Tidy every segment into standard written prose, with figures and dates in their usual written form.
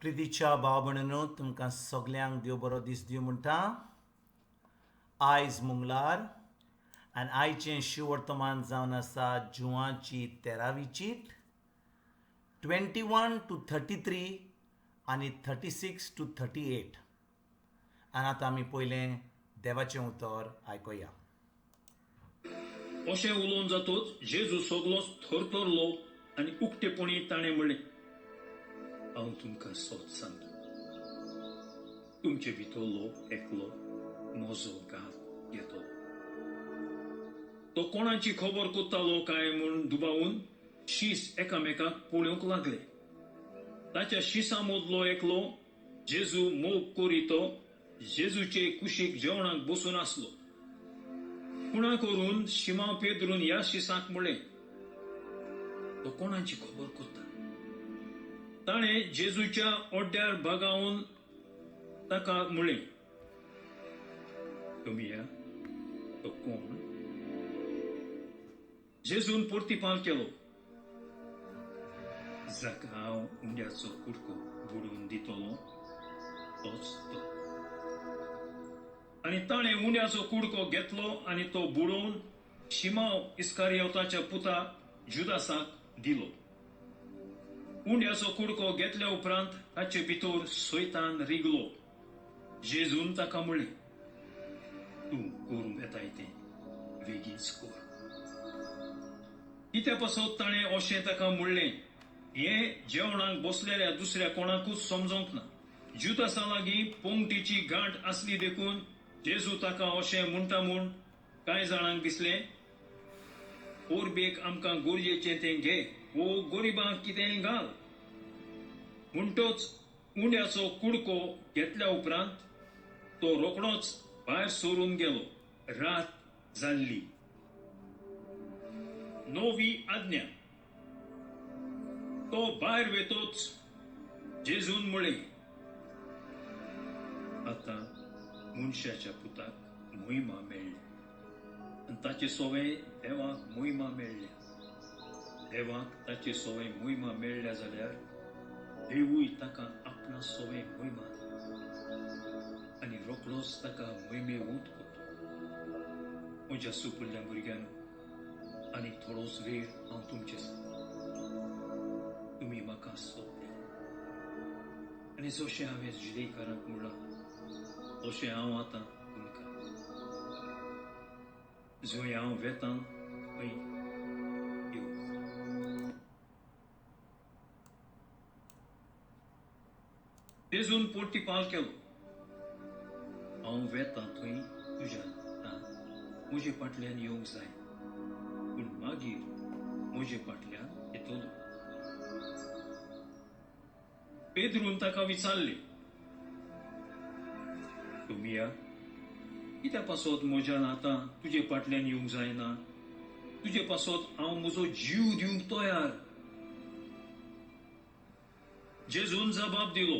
प्रितीच्या भाव भयणीनो, तुमकां सगल्यांक देव बरो दीस दिवं म्हणटा. आयज मंगळार आनी आयचें शिवर्तमान जावन आसा जुवाची 13वी चीट, 21 to 33 आनी 36 to 38. आनी आतां आमी पयलें देवाचें उतर आयकुया. अशें उलोवन जातूच जेजू सगलोच थरथरलो आनी उक्तेपणी ताणें म्हणलें, हांव तुमकां सत सांगता, तुमचे भितरलो एकलो म्हजो घात घेतलो. तो कोणाची खबर कोत्तालो काय म्हूण दुबावून शीस एकामेकाक पळोवंक लागले. ताच्या शिसां मदलो एकलो जेजू मोग करी तो जेजूचे कुशीक जेवणाक बसून आसलो. खुणा करून शिमा पेद्रून ह्या शिसाक म्हणलें, तो कोणाची खबर कोत्ता? ताणें जेजूच्या ओड्ड्यार बागावन ताका म्हणलें, तुमी तो कोण? जेजून प्रतिपाल केलो, जाका हांव उंड्याचो कुडको बुडोवन दितलो तोच तो. आनी ताणें उंड्याचो कुडको घेतलो आनी तो बुडोवन शिमाव इस्कारियोताच्या पुता जुदासाक दिलो. उंड्याचो कुडको घेतल्या उपरांत ताचे भितर सैतान रिगलो. जेजून ताका म्हणलें, तूं करूंक येताय तें वेगींच कर. कित्या पासत ताणें अशें ताका म्हणलें हें जेवणाक बसलेल्या दुसऱ्या कोणाकूच समजोंक ना. जुदासा लागीं पोंगटीची गांठ आसली देखून जेजू ताका अशें म्हणटा म्हूण कांय जाणांक दिसलें, पोरबेक आमकां गरजेचें तें घे वो गरिबांक कितेंय घाल. म्हणटच उंड्याचो कुडको घेतल्या उपरांत तो रोखडोच भायर सरून गेलो. रात जाल्ली. नवी आज्ञा. तो भायर वेतोच जेजून म्हणलें, आतां मनशाच्या पुताक मोहिमा मेळ्ळी आनी ताचे सोवे देवाक मोहिमा मेळ्ळ्या. देवाक ताचे सोवे मोहिमा मेळ्ळ्या जाल्यार देवूय ताका आपणा सोवे मोहिमा आनी रोखडोच ताका मोहिमेवंत करता. म्हज्या सुपुल्ल्या भुरग्यांनो, आनी थोडोच वेळ हांव तुमचे, तुमी म्हाका सोदले आनी जशें हांवें जुदेकारांक म्हणलां तशें हांव आतां तुमकां, जंय हांव वेतां थंय येवंक. जेजून प्रतिपाल केलो, हांव वेतां थंय तुज्यान आतां म्हजे फाटल्यान येवंक जाय, पूण मागीर म्हजे फाटल्यान येतलो. पेद्रून ताका विचारलें, तुमिया कित्या पासत म्हज्यान आतां तुजे फाटल्यान येवंक जायना? तुजे पासत हांव म्हजो जीव दिवंक तयार. जेजून जबाब दिलो,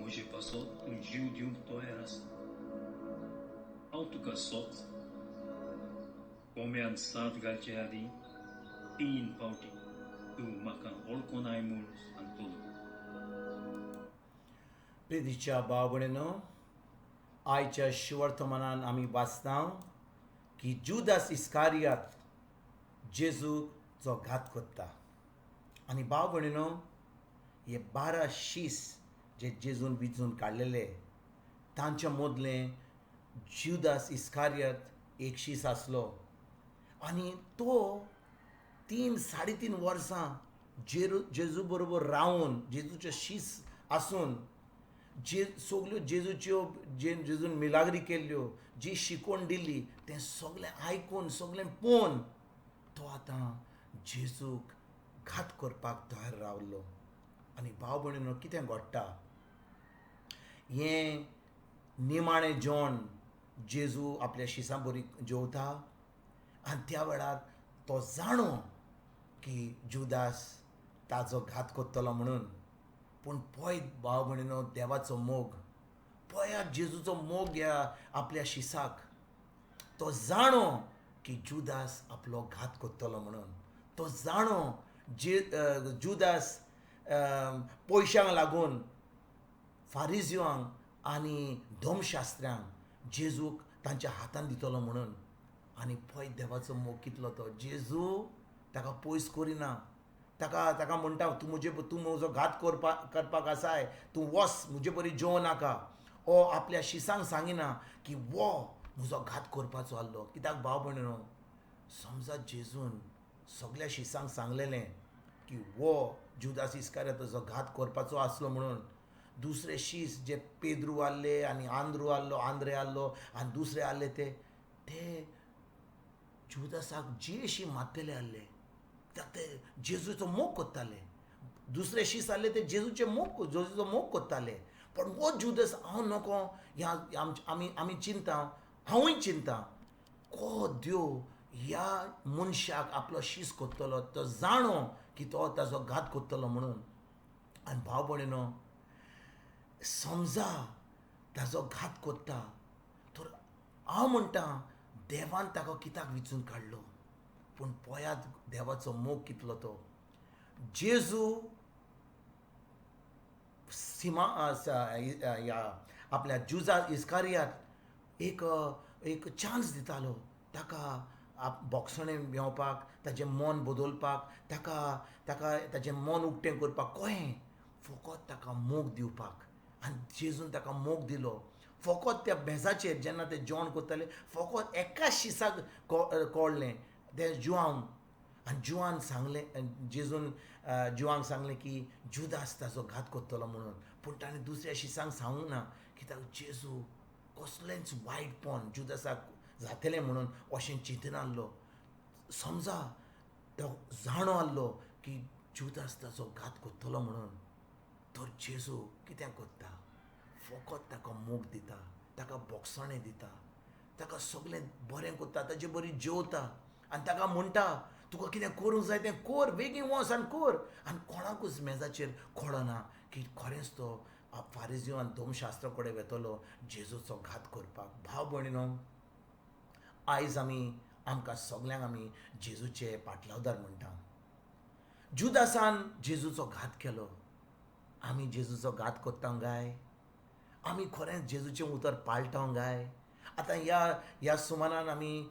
म्हजे पासत तूं जीव दिवंक तयार आसा. हांव तुका सोद, कोंब्यान साथ घालचे आदीं 3 फावटी तूं म्हाका वळखनाय म्हूण सांगतलो. प्रितीच्या भाव भयणीनो, आयच्या शिवर्तमानान आमी वाचता की जुदास इस्कारियात जेजूचो घात करता. आनी भाव भयणीनो, हे 12 शीस जे जेजून विजून काडलेले तांच्या मदलें जुदास इस्कारियात एक शीस आसलो. आनी तो 3 साडे 3 वर्सां जेजू बरोबर रावन, जेजूचे शीस आसून, जे सगल्यो जेजूच्यो जेजून मिलाग्री केल्ल्यो, जी शिकवण दिल्ली तें सगलें आयकून सगलें पळोवन तो आतां जेजूक घात करपाक तयार रावलो. आनी भाव भयणीनो, कितें घडटा, हें निमाणें जेवण जेजू आपल्या शिसां बरी जेवता आनी त्या वेळार तो जाणो की जुदास ताजो घात करतलो म्हणून. पूण पळय भाव भयणीनो, देवाचो मोग पळयात, जेजूचो मोग ह्या आपल्या शिसाक. तो जाणो की जुदास आपलो घात करतलो म्हणून, तो जाणो जे जुदास पयशांक लागून फारिजिवांक आनी धर्मशास्त्र्यांक जेजूक तांच्या हातान दितलो म्हणून. आनी पळय देवाचो मोग कितलो तो, जेजू ताका पयस करिना, ताका ताका म्हणटा तूं म्हजे तूं म्हजो घात करपाक आसाय, तूं वस म्हजे बरी जेवं नाका. ओ आपल्या शिसांक सांगिना की वो म्हजो घात करपाचो आहलो. कित्याक भाव भयणीनो, समजा जेजून सगल्या शिसांक सांगलेलें की वो जुदास इस्कारियोत ताजो घात करपाचो आसलो म्हणून, दुसरे शीस जे पेद्रू आहले आनी आंद्रू आहलो, आंद्रे आहलो आनी दुसरे आहले ते ते जुदासाक जियेशी मारतले आहले, कित्याक ते जेजूचो मोग करताले. दुसरे शीस आहले ते जेजूचे मोग जेजूचो मोग करताले. पण हो जुदास हांव नको ह्या आमी आमी चिंता, हांवूय चिंता, को देव ह्या मनशाक आपलो शीस करतलो, तो जाणो की तो ताजो घात करतलो म्हणून. आनी भाव भयणीनो, समजा ताजो घात करता तर हांव म्हणटा देवान ताका कित्याक विचून काडलो. पूण पळयात देवाचो मोग कितलो तो, जेजू सिमा ह्या आपल्या जुजा इस्कारियात एक एक चान्स दितालो ताका बोगसणें मेवपाक, ताजें मन बदलपाक, ताका ताका ताजें मन उक्तें करपाक, कळ्ळें फकत ताका मोग दिवपाक. आनी जेजून ताका मोग दिलो. फकत त्या बेजाचेर जेन्ना ते जेवण करताले फकत एका शिसाक कळ्ळें तें जुआंव. आनी जुआन सांगलें, जेजून जुआंक सांगलें की जुदास ताजो घात करतलो म्हणून. पूण ताणें दुसऱ्या शिसांक सांगूंक ना, कित्याक जेजू कसलेंच वायटपण जुदासाक जातलें म्हणून अशें चिंतनासलो. समजा तो जाणो आहलो की जुदास ताजो घात करतलो म्हणून, तर जेजू कितें करता, फकत ताका मोग दिता, ताका बोगसणें दिता, ताका सगळें बरें करता, ताजे बरी जेवता आनी ताका म्हणटा तुका कितें करूंक जाय तें कर, बेगीन वच आनी कर. आनी कोणाकूच मेजाचेर कळना की खरेंच तो फारिजियो आनी धर्मशास्त्रा कडेन वेतलो जेजूचो घात करपाक. भाव भयणीनो, आयज आमी आमकां सगल्यांक आमी जेजूचे पाटलावदार म्हणटा. जुदासान जेजूचो घात केलो, आमी जेजूचो घात करता काय? आमी खरेंच जेजूचें उतर पाळटा काय? आतां ह्या ह्या सुमानान आमी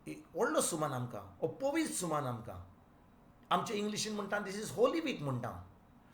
व्हडलो सुमान आमकां, हो पवित्र सुमान आमकां, आमचे इंग्लिशीन म्हणटा this is Holi week म्हणटा.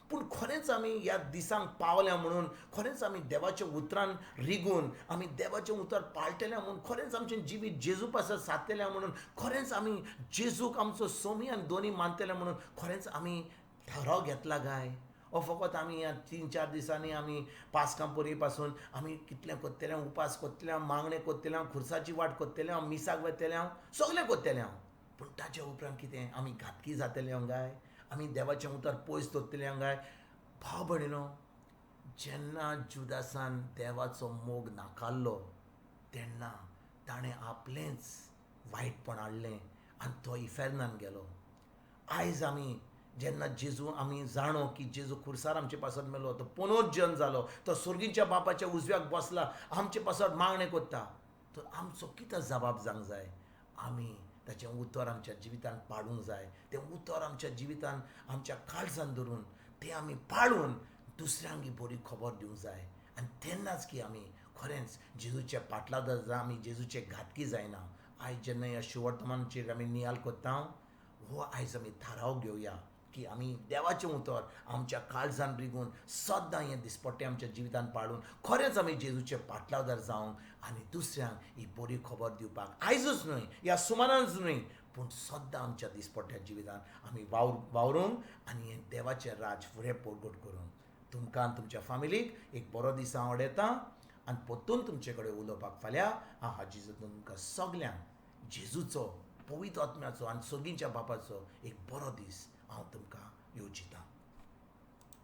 पूण खरेंच आमी ह्या दिसांक पावल्या म्हणून, खरेंच आमी देवाच्या उतरान रिगून आमी देवाचें उतर पाळटल्या म्हणून, खरेंच आमचें जिवीत जेजू पासत सादतल्या म्हणून, खरेंच आमी जेजूक आमचो सोमी आनी दोनी मानतले म्हणून खरेंच आमी थाराव घेतला काय? ओ फकत आमी ह्या 3-4 दिसांनी आमी पास्कां परी पासून आमी कितलें करतले, उपास करतले, मागणें करतले, खुर्साची वाट करतले, मिसाक वतले, सगळें करतले हांव. पूण ताच्या उपरांत कितें आमी घातकी जातले काय? आमी देवाचें उतर पयस दवरतले काय? भाव भयणीनो, जेन्ना जुदासान देवाचो मोग नाकारलो तेन्ना ताणें आपलेंच वायटपण हाडलें आनी तो इफेर्नान गेलो. आयज आमी जेन्ना जेजू आमी जाणो की जेजू खुर्सार आमचे पासत मेलो, तो पुनर्जन जालो, तो सुर्गीच्या बापाच्या उजव्याक बसला, आमचे पासत मागणें करता, तर आमचो कितें जबाब जावंक जाय? आमी ताचें उतर आमच्या जिवितान पाडूंक जाय. तें उतर आमच्या जिवितान आमच्या काळजान धरून तें आमी पाळून दुसऱ्यांक बरी खबर दिवंक जाय. आनी तेन्नाच की आमी खरेंच जेजूच्या पाटलादार आमी जेजूचे घातकी जायना. आयज जेन्ना ह्या शुवर्तमानाचेर आमी नियाल करता, हो आयज आमी थाराव घेवया की आमी देवाचें उतर आमच्या काळजान रिगून सद्दां हें दिसपट्टें आमच्या जिवितान पाळून खरेंच आमी जेजूचे पाटलावदार जावंक आनी दुसऱ्यांक ही बरी खबर दिवपाक आयजूच न्हय, ह्या सुमानानच न्हय, पूण सद्दां आमच्या दिसपट्ट्या जिवितान आमी वावरूंक आनी हें देवाचें राज फुडें परगट करूंक. तुमकां आनी तुमच्या फामिलीक एक बरो दीस हांव अडयतां आनी परतून तुमचे कडेन उलोवपाक फाल्यां हांव हाजी तुमकां सगल्यांक जेजूचो, पवित्र आत्म्याचो आनी सगळींच्या बापाचो एक बरो दीस हांव तुमकां येवजितां.